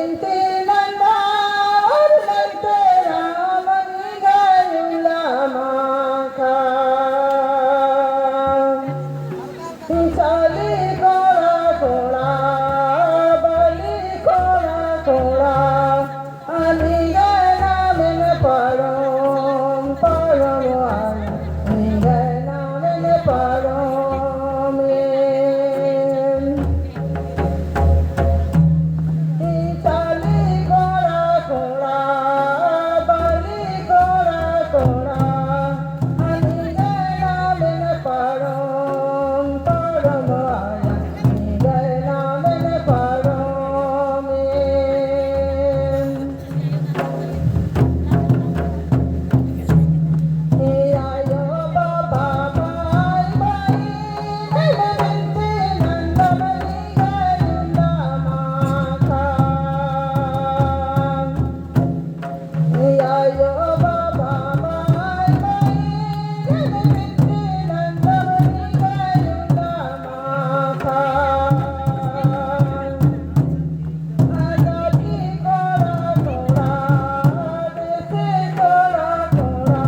बिनती नंदा और तेरा मन गयुला माखा चाली गोरा घोड़ा बली घोड़ा घोड़ा अली गना मिन परोम परोम अली गना मिन परोम चाली घोड़ा घोड़ा बली घोड़ा घोड़ा अली गना मिन परोम परोम अली गना मिन परोम। आयो बाबा बाई बाई बिनती नंदमणि गयुला माखा। आयो बाबा बाई बाई बिनती नंदमणि गयुला माखा। आजादी गोरा गोरा देसी गोरा गोरा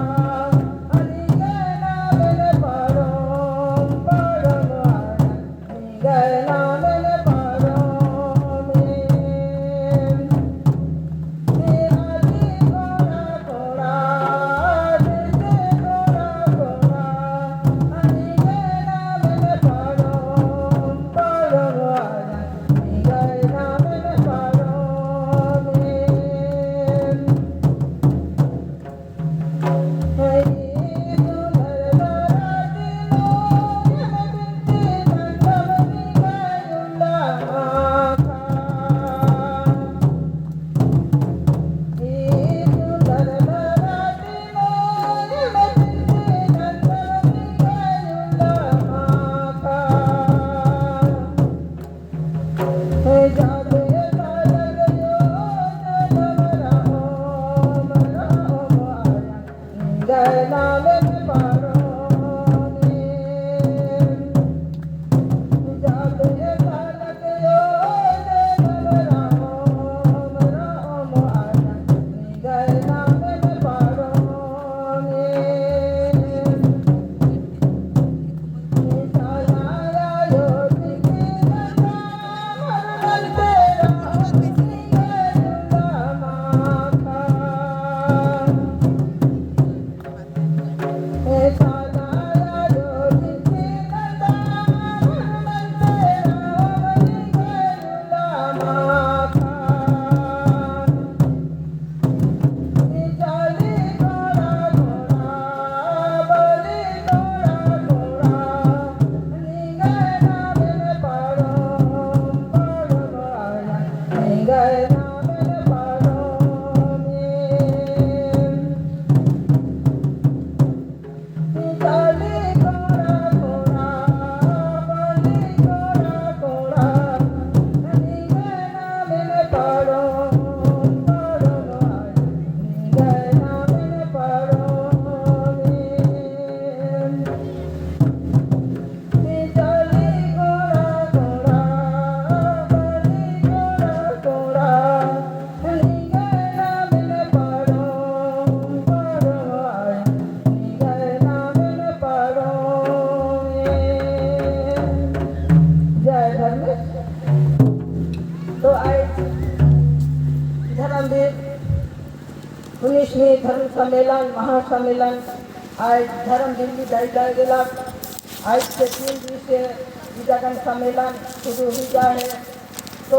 अली गना मिन परोम परोम अली गना मिन परोम। आजादी गोरा गोरा देसी गोरा गोरा अली गना मिन परोम परोम अली गना मिन परोम। जय धर्मेश। तो आज धर्मवीर 19वीं धर्म सम्मेलन महासम्मेलन आज धर्म दिल्ली दाई गेला। आज से 3 दिन से जगन सम्मेलन शुरू हो गया है। तो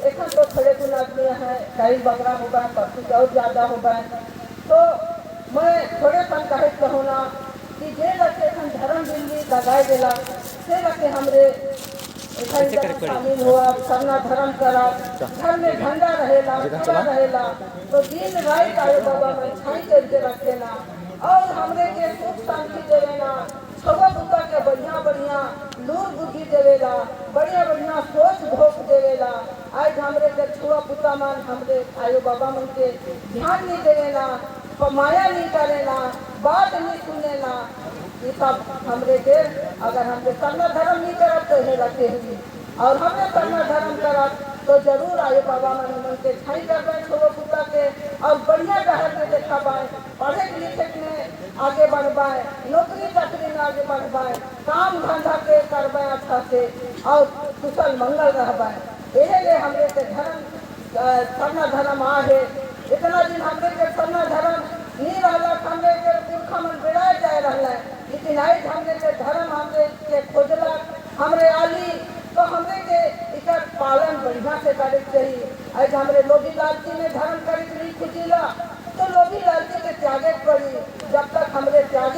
एक तो खड़े कुल आदमी है, कई बकरा होगा, परसों और ज़्यादा होगा। तो मैं थोड़े सन कहे कहूँ कि जे लगे धर्म दिल्ली लगाए गेला से लगे हमरे शामिल हुआ सरना धर्म करा, घर में झंडा रहेला, खड़ा रहेला, तो दिन रात आयो बाबा में छाई करके रखेला और हमरे के सुख शांति देवेला, छवा बुता के बढ़िया बढ़िया लूर बुद्धि देवेला, बढ़िया बढ़िया सोच भोग देवेला। आज हमरे के छुआ पुता मन हमरे आयो बाबा मन के ध्यान नहीं देवेला, माया नहीं करेला, बात नहीं सुनेला। ये सब हमरे के अगर हमरे सरना धर्म नहीं करब तो हे रखे हुई और हमरे सरना धर्म करब तो जरूर आयो बाबा मन मन के छाई करबे छोड़ो पुता के और बढ़िया डहर में देखा पाए, पढ़े लिखे में आगे बढ़ पाए, नौकरी चाकरी में आगे बढ़ पाए, काम धंधा के करबे अच्छा से और कुशल मंगल रह पाए। यही ले हमरे के धर्म सरना धर्म आ है। इतना दिन हमरे के सरना धर्म नहीं रहला, हमरे के पुरखा मन बेड़ाए जाए रहला, लेकिन आज हमरे के धर्म हमरे के खोजला हमरे आली तो हमरे के इकर पालन बढ़िया से करे चाहिए। आज हमरे लोभी लालची में धर्म करे के नहीं खुजीला तो लोभी लालची के त्यागे पड़ी। जब तक हमरे त्याग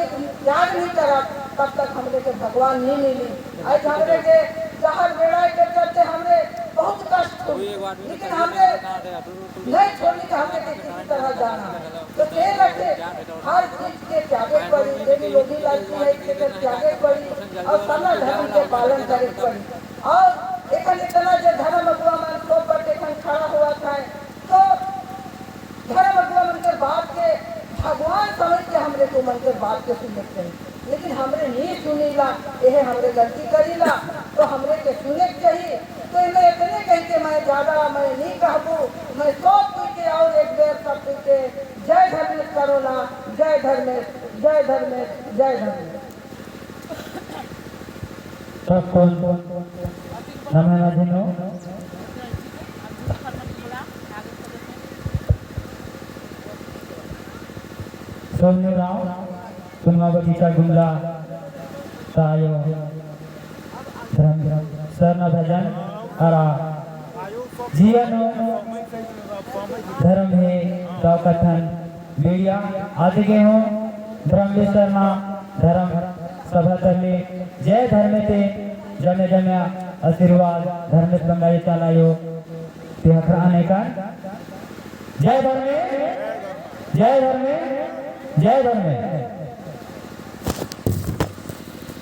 नहीं करब तब तक हमरे के भगवान नहीं मिली। आज हमरे के जहर बेड़ाए के चलते हमरे बहुत कष्ट हो, लेकिन हमरे नहीं छोड़नी के हमरे के किसी तरह जाना तो ते रखे हर चीज के त्यागे पड़ी, देवी लोभी लालची है के त्यागे पड़ी और सना धर्म के पालन करे पड़ी। और एक इतना जो धर्म अगुआ मन सब पर एखन खड़ा हुआ था तो धर्म अगुआ मन के बात के भगवान समझ के हमरे को मन के बात के सुने चाहिए, लेकिन हमरे नहीं सुनीला, यह हमरे गलती करीला तो हमरे के सुने चाहिए। तो इन्हें इतने कह के मैं ज़्यादा मैं नहीं कहूँ, मैं सब कोई के और एक बेर सब कोई के जय धर्मेश करोना, जय धर्मेश, जय धर्मेश, जय धर्मेश। सब कौन नमः सोनू राव सुनवा बगीचा गुमला सायो धर्म शरण भजन हरा जीवन धर्म है तो कथन मीडिया आदि के हो धर्म शरणा धर्म सभा तले जय धर्म ते जमे जमे आशीर्वाद धर्म बंगाई चालायो ते हखरा आने का जय धर्मे जय धर्मे जय धर्मे।